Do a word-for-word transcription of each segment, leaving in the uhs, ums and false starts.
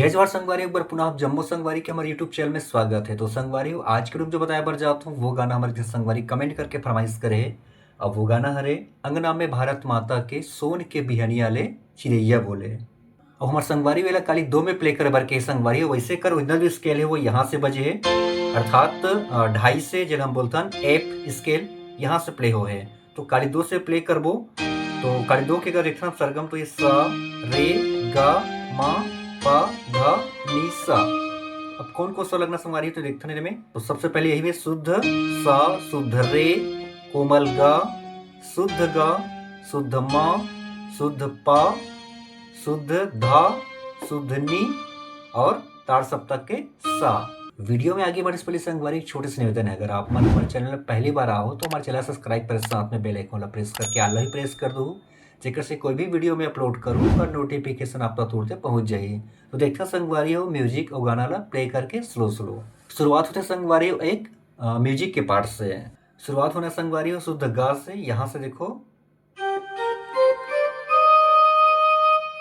जय जोहार संगवारी, एक बार पुनः आप जम्मो संगवारी के हमर YouTube चैनल में स्वागत है। तो संगवारी हो, आज के रूप जो बताए बर जात हूँ, वो गाना हमर एक झन संगवारी कमेंट करके फरमाइश करे है। अब वो गाना हरे, "अंगना में भारत माता के, सोन के बिहनिया ले चिरैया बोले।" अब हमर संगवारी हो एला काली दो में प्ले करे बर के संगवारी हो, वैसे कर ओरिजिनल जो स्केल है वो यहाँ से बजे है, अर्थात, अ, ढाई से, जेला हम बोलथन एफ स्केल, यहाँ से प्ले हो है। तो काली दो से प्ले करबो। तो काली दो के अगर देखथन सरगम, तो ये सा, रे, गा, मा, पा, धा, नी, सा। अब कौन कौन सा लगना संगवारी, तो देखथन एमे। तो सबसे पहले यही में शुद्ध सा, शुद्ध रे, कोमल गा, शुद्ध गा, शुद्ध मा, शुद्ध पा, शुद्ध धा, शुद्ध नी और ताड़ सप्तक के सा। वीडियो में आगे बढ़े से पहले संगवारी एक छोटे से निवेदन है, अगर आप मन हमारे चैनल में पहली बार आओ तो हमारे चैनल सब्सक्राइब कर, साथ में बेल आइकन ला प्रेस करके ऑल ही प्रेस कर दो, जेकर से कोई भी वीडियो में अपलोड करूँ ओकर नोटिफिकेशन आप तक तुरंत पहुँच जाही। तो देखथन संगवारी हो म्यूजिक और गाना ला प्ले करके स्लो स्लो। शुरुआत होथे संगवारी हो एक, अ, म्यूजिक के पार्ट से। शुरुआत होना संगवारी हो शुद्ध गा से, यहाँ से देखो,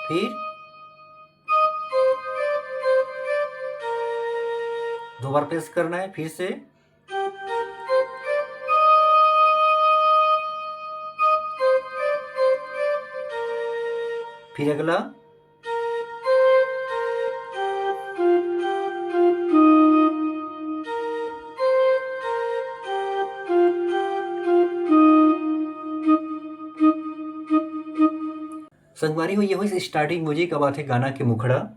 फिर दो बार प्रेस करना है, फिर से, फिर अगला। संगवारी हो, ये होइस स्टार्टिंग म्यूजिक। अब आथे गाना के मुखड़ा।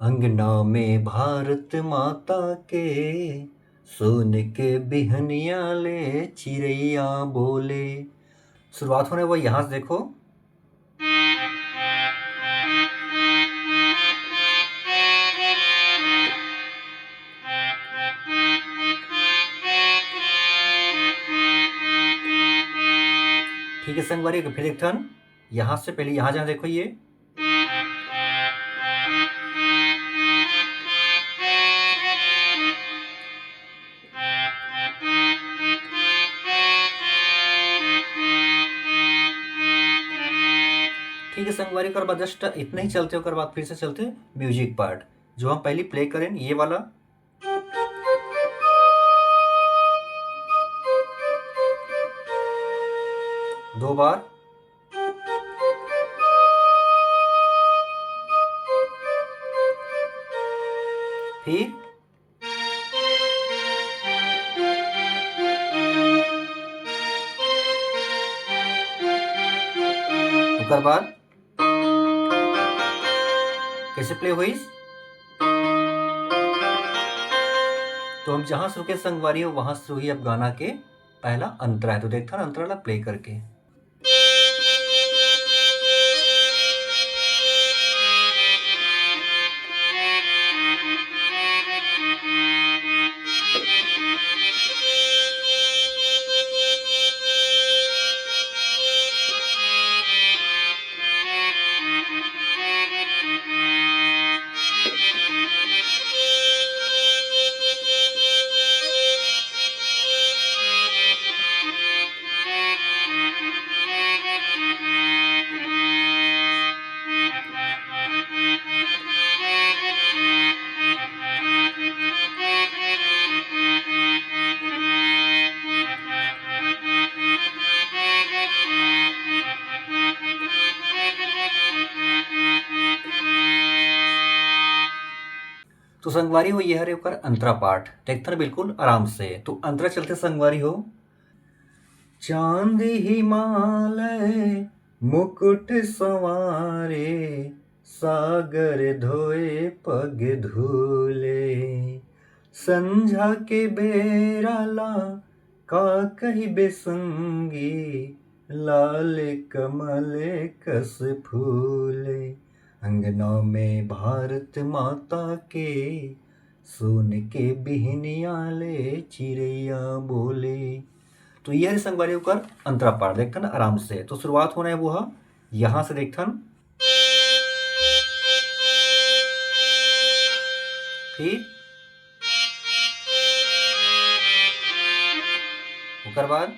अंगना में भारत माता के, सोन के बिहनिया ले चिरैया बोले। शुरुआत होने वो यहाँ से देखो। ठीक है संगवारी, फिर एक ठन यहाँ से पहले यहाँ जहाँ देखो ये। ठीक है संगवारी, ओकर बाद जस्ट इतना ही चलते, ओकर बाद फिर से चलते म्यूजिक पार्ट जो हम पहले प्ले करें, ये वाला। दो बार। फिर ओकर बाद कैसे प्ले होइस? तो हम जहां से रुके संगवारी हो, वहां से ही अब गाना के पहला अंतरा है। तो देखथन अंतरा ला प्ले करके। तो संगवारी हो, ये हरे ओकर अंतरा पाठ। देखथन बिल्कुल आराम से। तो अंतरा चलते संगवारी हो। चांद हिमालय मुकुट संवारे, सागर धोए पग धूले। संझा के बेरा ला का कहिबे संगी, लाल कमल कस फूले। अंगना में भारत माता के, सोन के बिहनिया ले चिरैया बोले। तो ये हरे संगवारी ओकर अंतरा पाठ, देखथन आराम से। तो शुरुआत होना है वो ह, यहाँ से देखथन, फिर ओकर बाद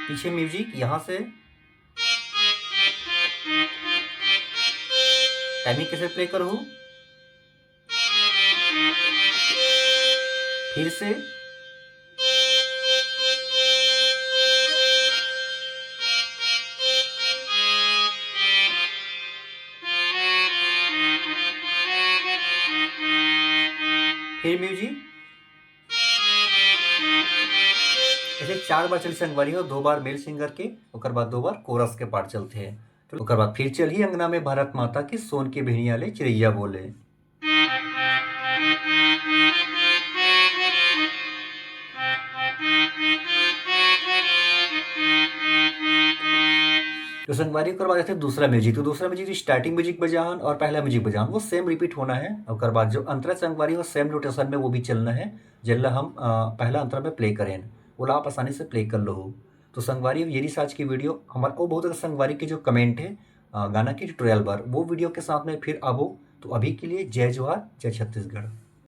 पीछे म्यूजिक यहाँ से, टाइमिंग कैसे प्ले करो? फिर से। फिर म्यूजिक। ऐसे चार बार चली संगवारी हो, दो बार मेल सिंगर के, ओकर बाद दो बार कोरस के पार्ट चलथे। ओकर बाद फिर चलही अंगना में भारत माता के, सोन के बिहनिया ले चिरैया बोले। तो संगवारी, ओकर बाद आथे दूसरा म्यूजिक। तो दूसरा म्यूजिक जो स्टार्टिंग म्यूजिक बजाहन और पहला म्यूजिक बजाहन, वो सेम रिपीट होना है। ओकर बाद जो अंतरा संगवारी हो, सेम नोटेशन में वो भी चलना है, जेला हम अ, पहला अंतरा में प्ले करेन, ओला आप आसानी से प्ले कर लो। तो संगवारी, ये रहिस आज की वीडियो। हमर अउ बहुत संगवारी के जो कमेंट है अ, गाना के ट्यूटोरियल बर, वो वीडियो के साथ में फिर आबो। तो अभी के लिए जय जोहार, जय छत्तीसगढ़।